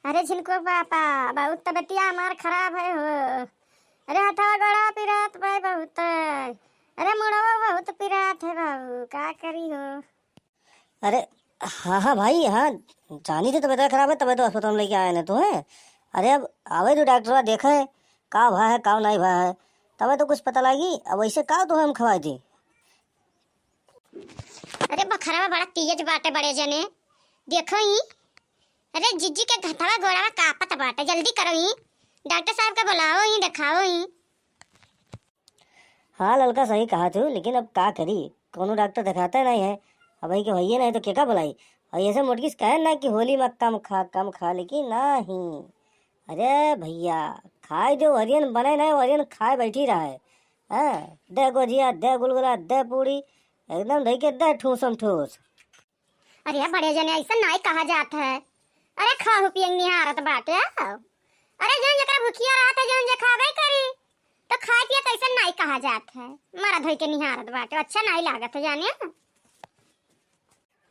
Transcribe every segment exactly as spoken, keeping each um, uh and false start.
अरे झिनको पापा, बहुत तबियतिया हमार खराब है हो। अरे हथवा गोड़वा पिरात बा बहुत। अरे मुड़वा बहुत पिरात है बाबू, का करी हो? अरे हाँ, हाँ भाई, हाँ, जानी थे तबियत खराब है, तबे तो अस्पताल में लेके आए ना तू है। अरे अब आवे तो डॉक्टरवा देखे, का भा है, का नहीं भा है, तबे तो कुछ पता लागी। अब वैसे का तो हम खवाई थी। अरे बखरवा बड़ा तेज बाटे बड़े जने, देखो ही। अरे जिज्जी के हथवा गोड़वा कापत बाटे, जल्दी करो ही, डॉक्टर साहब के बुलाओ ही, देखाओ ही। हाँ ललका, सही कहा तू, लेकिन अब का करी, कोनो डॉक्टर देखाते नहीं है। अब भाई के भैया नहीं तो केका बुलाई। और ऐसे मोटकी से कहे ना कि होली में कम खा, कम खा, लेकिन नहीं। अरे भैया, खाए जो वरियन बने नहीं, वरियन खाए बैठी रहे। हाँ, दे गोजिया, दे गुलगुला, दे पूड़ी, एकदम धई के दे ठूसम ठूस। अरे बड़े जने, ऐसा नाई कहा जात है। अरे खाहू पियंग निहारत बाटे। अरे जौन जकरा भुखिया रहत है, जौन जे खाबे करी, तो खाए पिए कैसन नाई कहा जात है। मरद होई के निहारत बाटे, अच्छा नाई लागत है जाने।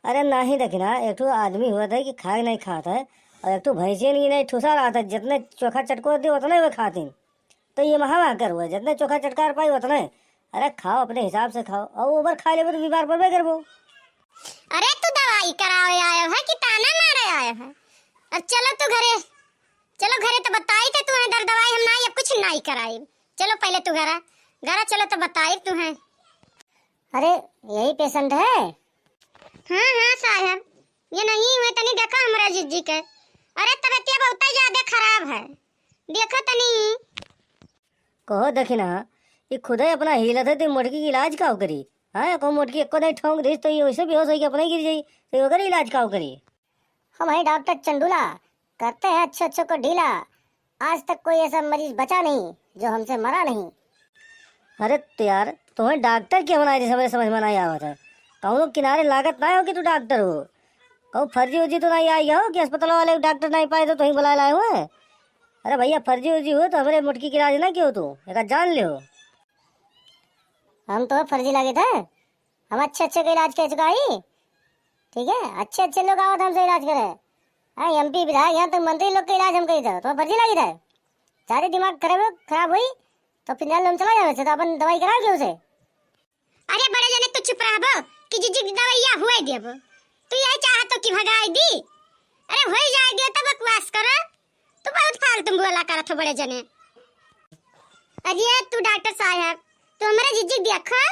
अरे नाही देखी ना, एक ठो आदमी हुआ था कि खाए नहीं खात है, और एक ठो भैंसियन की नहीं ठूसा रहा था, जितने चोखा चटको दे उतने वे खातिन। तो ये महा कर हुआ, जितने चोखा चटकार पाई उतने। अरे खाओ, अपने हिसाब से खाओ, और ओवर खा लेबो तो बीमार पड़बे करबो। अरे तू दवाई करावे आयो है कि ताना मारे आयो है? अब चलो तू घरे, चलो घरे तो बताई थे तू है दर्द दवाई हम नाई, अब कुछ नाई कराई। चलो पहले तू घरा, घरा चलो तो बताई तू है। अरे यही पेशेंट है? हाँ, हाँ साहब, ये नहीं हुए तनी देखा हमरा जिज्जी के। अरे तबियतिया बहुत ज्यादा खराब है, देखो तनी। कहो दखिना, ये खुदे अपना हिलत है, तो मोटकी के इलाज का करी? हाँ, को मोटकी एको नहीं ठोंक दीस, तो ये वैसे बेहोश होके अपने गिर जाई, तो ओकर इलाज का करी? हम हैं डॉक्टर चंडूला, करते हैं अच्छे अच्छे को ढीला। आज तक कोई ऐसा मरीज बचा नहीं, जो हमसे मरा नहीं। अरे तो यार, तुम्हें डॉक्टर क्या बनाए, जैसे मेरे समझ में नहीं आवत है। कहूँ किनारे लागत ना हो कि तू डॉक्टर हो। कहूँ फर्जी उर्जी तो नहीं आई हो कि अस्पताल वाले डॉक्टर नहीं पाए तो तुहीं बुलाए लाए हुए? अरे भैया, फर्जी उर्जी हो तो हमरे मोटकी के इलाज ना कियो तू, एक जान लियो। हम तो फर्जी लागे थे, हम अच्छे अच्छे के इलाज कर चुका ही। ठीक है, अच्छे अच्छे लोग आवत हमसे इलाज करे। हाँ, एमपी विधायक, यहाँ तक मंत्री लोग के इलाज हम करी थे, तो फर्जी लागी थे। ज्यादा दिमाग खराब हो, खराब हुई तो फिर हम चला जावे से, तो अपन दवाई कराओ क्यों से? अरे बड़े जने, तू चुप रहबो कि जिज्जी की दवाइया हुए देबो? तू यही चाहत हो कि भगाई दी? अरे होई जाए दियो, तब बकवास करो। तू बहुत फालतू बोला करत हो बड़े जने। अरे तू डॉक्टर साहब, तू हमारे जिज्जी देखो,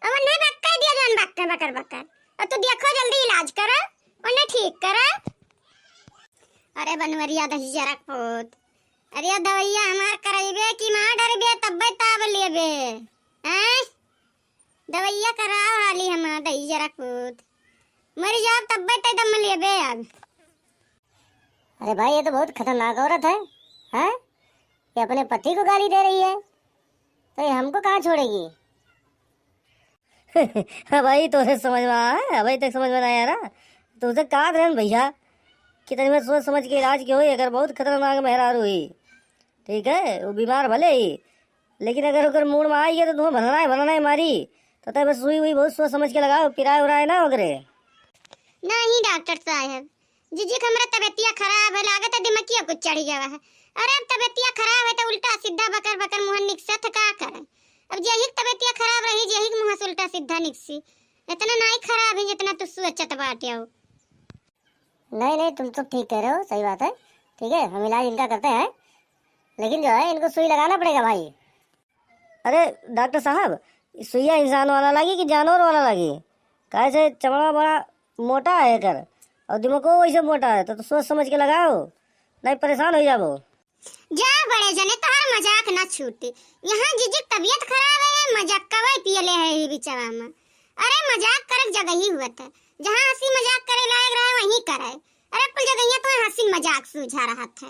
अब उन्हें बक्का दिया जान बक्का बकर बकर। और तू देखो जल्दी इलाज करो, उन्हें ठीक करो। अरे बनवरिया दही जरा पूत, अरे दवाइया हमार करइबे कि मार डरबे तब्बे ताब लेबे? हैं? दवाइया कराओ हाली हमार दही जरा पूत। मर जाओ तब्बे ते दम लेबे अब। अरे भाई, ये तो बहुत खतरनाक औरत है, हैं? ये अपने पति को गाली दे रही है, तो ये हमको कहाँ छोड़ेगी? हाँ भाई, तोरे समझ में आया है? अबे तक समझ में ना आया ना? तुमसे कहा था ना भैया कि तनी में सोच समझ के इलाज के होई, अगर बहुत खतरनाक मेहरारू हुई, ठीक है, वो बीमार भले ही, लेकिन अगर ओकर मूड में आई है तो तुम्हें भनना है, भनना है मारी। तो तय बस सुई हुई बहुत सोच समझ के लगाओ, पिराए उराए ना ओकरे। नहीं डॉक्टर साहब, जिज्जी के हमरा तबियतिया खराब है, लागत है दिमागिया कुछ चढ़ गया है। अरे अब तबियतिया खराब है तो उल्टा सीधा बकर बकर मुँह निकसत का करे? अब जेहिक तबियतिया खराब रही, जेहिक मुँह से उल्टा सीधा निकसी। इतना नाई खराब है जितना तू सोचत बाटे हो। नहीं, नहीं, तुम तो ठीक कह रहे हो, सही बात है। ठीक है, हम इलाज इनका करते हैं, लेकिन जो है इनको सुई लगाना पड़ेगा भाई। अरे डॉक्टर साहब, ई सुइया इंसान वाला लागी कि जानवर वाला लागी? काहे से चमड़ा बड़ा मोटा है एकर, और दिमागो वैसे मोटा है, तो, तो सोच समझ के लगाओ, नहीं परेशान हो जाबो। जा बड़े जने, तोहर मजाक ना छूटे। यहाँ जिज्जी के तबियत खराब है, मजाक कवई पियले है ही बिचवा में। अरे मजाक करे के जगह ही हुआ था, जहाँ हंसी मजाक करे लायक रहे वहीं करे। अरे कुल जगहिया तो हंसी मजाक सूझा रहा था।